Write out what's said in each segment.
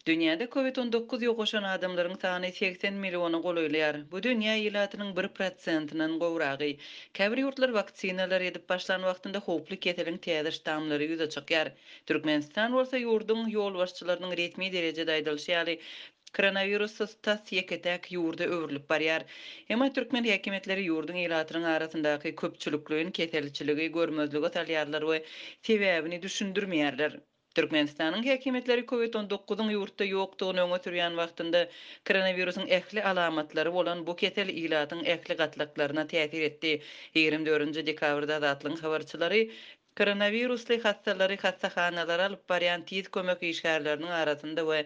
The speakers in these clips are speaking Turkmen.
Dünýäde Covid 19 ýokaşan adamlaryň sany 80 milliona golaýlaýar. Bu dünýä ilatynyň bir prosentinden gowragy. Käbir ýurtlar waksinalar edip başlan wagtynda howply keseliň täze ştamlary ýüze çykýar. Türkmenistan bolsa ýurduň ýolbaşçylarynyň resmi derejede aýdylyşy ýaly, koronawirussyz tas ýeke-täk ýurda öwrülip barýar. Emma türkmen häkimiýetleri ýurduň ilatynyň arasyndaky köpçülikleýin keselçiligi görmezlige salýarlar we sebäbini düşündirmeýärler. Türkmenistanyň häkimiýetleri Covid 19-yň ýurtda ýokdugyny öňe sürýän wagtynda, koronawirusyň ähli alamatlary bolan bu kesel ilatyň ähli gatlaklaryna täsir etdi. 24-nji dekabrda Azatlygyň habarçylary Koronawirusly hassalary hassahanalara alyp barýan tiz kömek işgärleriniň arasynda we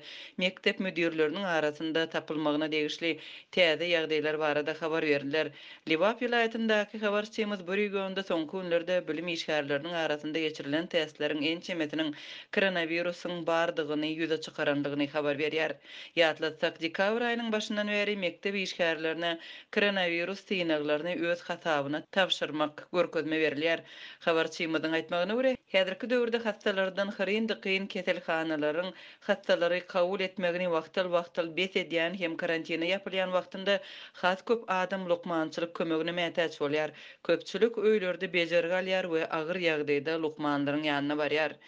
mekdep müdirleriniň arasynda tapylmagyna degişli täze ýagdaýlar barada habar berdiler. Lebap welaýatyndaky habarçymyz bu regionda soňky günlerde bilim işgärleriniň arasynda geçirilen testleriň ençemesiniň koronawirusyň bardygyny ýüze çykarandygyny habar berýär. Ýatlatsak, dekabr aýynyň başyndan bäri mekdep işgärlerine koronawirus synaglaryny öz hasabyna tabşyrmak görkezme berilýär. Habarçymyzyň aýtmagyna görä, häzirki döwürde hassalardan hyryn-dykyn keselhanalaryň hassalary kabul etmegini wagtal-wagtal bes edýän hem karantine ýapylýan wagtynda has köp adam lukmançylyk kömegine mätäç bolýar. Köpçülik öýlerde bejergi alýar we agyr ýagdaýda lukmanlaryň ýanyna barýar.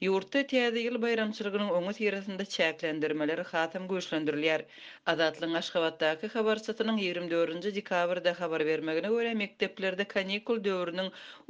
Ýurtda Täze ýyl baýramçylygynyň öňüsyrasynda çäklendirmeler hasam güýçlendirilýär. Azatlygyň Aşgabatdaky habarçysynyň 24-nji dekabrda habar bermegine görä, mekdeplerde kanikul döwrüniň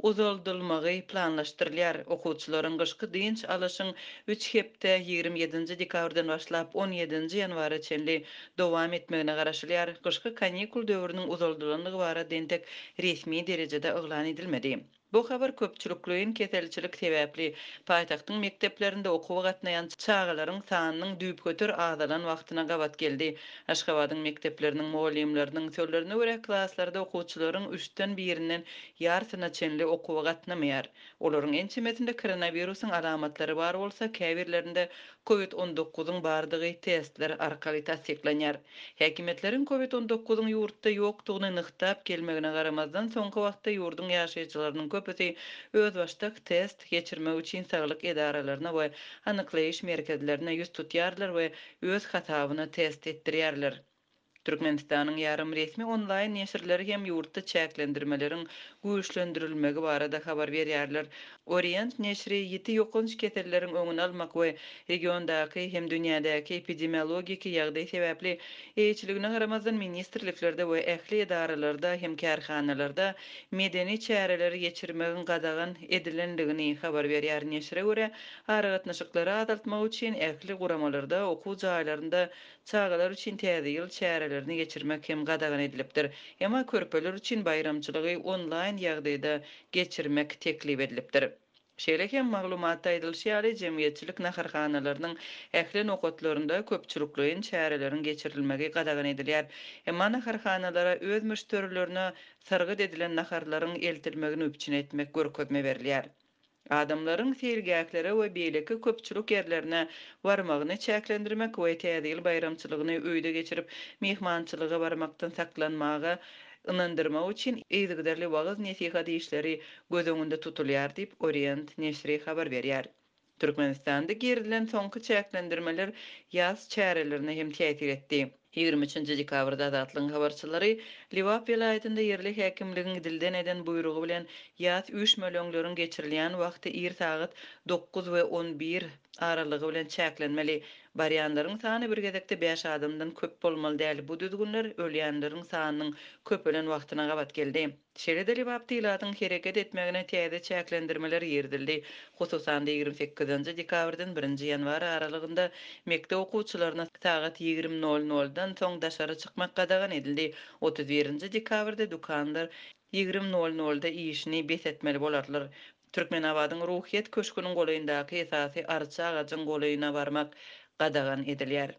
uzaldylmagy planlaşdyrylýar. Okuwçylaryň gyşky dynç alyşyň üç hepde, 27-nji dekabrdan başlap on ýedinji ýanwara çenli dowam etmegine garaşylýar. Gyşky kanikul döwrüniň uzaldylandygy barada entek resmi derejede yglan edilmedi. Bu habar köpçülikleýin keselçilik sebäpli paýtagtyň mekdeplerinde okuwa gatnaýan çagalaryň sanynyň düýpgöter azalan wagtyna gabat geldi. Aşgabadyň mekdepleriniň mugallymlarynyň sözlerine görä, klaslarda okuwçylaryň üçden birinden ýarsyna çenli okuwa gatnamaýar. Olaryň ençemesinde koronawirusyň alamatlary bar bolsa, käbirlerinde Covid 19-yň bardygy testler arkaly tassyklanýar. Häkimiýetleriň Covid 19-yň ýurtda ýokdugyny nygtap gelmegine garamazdan, soňky wagtda ýurduň ýaşaýjylarynyň köpüsi özbaşdak test geçirmek üçin saglyk edaralaryna we anyklaýyş merkezlerine ýüz tutýarlar we öz hasabyna test etdirýärler. Türkmenistanyň ýarym resmi onlaýn neşirleri hem ýurtda çäklendirmeleriň güýçlendirilmegi barada habar berýärler. Orient neşiri ýiti ýokanç keselleriň öňüni almak we regiondaky hem dünýädäki epidemiologiki ýagdaý sebäpli eýeçiligine garamazdan ministrliklerde we ähli edaralarda hem kärhanalarda medeni çäreleri geçirmegiň gadagan edilendigini habar berýär. Neşire görä, aragatnaşyklary azaltmak üçin ähli guramalarda, okuw jaýlarynda Çagalar üçin Täze ýyl çärelerini geçirmek hem gadagan edilipdir. Emma körpeler üçin baýramçylygy onlaýn ýagdaýda geçirmek teklip edilipdir. Şeýle hem, maglumatda aýdylyşy ýaly, jemgyýetçilik naharhanalarynyň ähli nokatlarynda köpçülikleýin çäreleriň geçirilmegi gadagan edilýär. Emma naharhanalara öz müşderilerine sargyt edilen naharlaryň eltilmegini üpjün etmek görkezme berilýär. Adamlaryň seýilgählere we beýleki köpçülik ýerlerine barmagyny çäklendirmek we Täze ýyl baýramçylygyny öýde geçirip, myhmançylyga barmakdan saklanmaga ynandyrmak üçin yzygiderli wagyz-nesihat işleri göz öňünde tutulýar diýip, Orient neşiri habar berýär. Türkmenistanda girizilen soňky çäklendirmeler ýas çärelerine hem täsir etdi. 23-nji dekabrda Azatlygyň habarçylary Lebap welaýatynda ýerli häkimligiň dilden eden buýrugy bilen ýas üýşmeleňleriň geçirilýän wagty ir sagat dokuz we 11 aralygy bilen çäklenmeli. Barýanlaryň sany bir gezekde bäş adamdan köp bolmaly däl. Bu düzgünler ölýänleriň sanynyň köpelen wagtyna gabat geldi. Şeýle-de Lebapda ilatyň hereket etmegine täze çäklendirmeler girizildi. Hususan-da, 28-nji dekabrdan birinji ýanwar aralygynda mekdep okuwçylaryna sagat 20 nol noldan soň daşary çykmak gadagan edildi. 31-nji dekabrda dükanlar 20 nol nolda işini bes etmeli bolarlar. Türkmenabadyň Ruhyýet köşgüniň golaýyndaky esasy arça agajyň golaýyna barmak gadagan edilýär.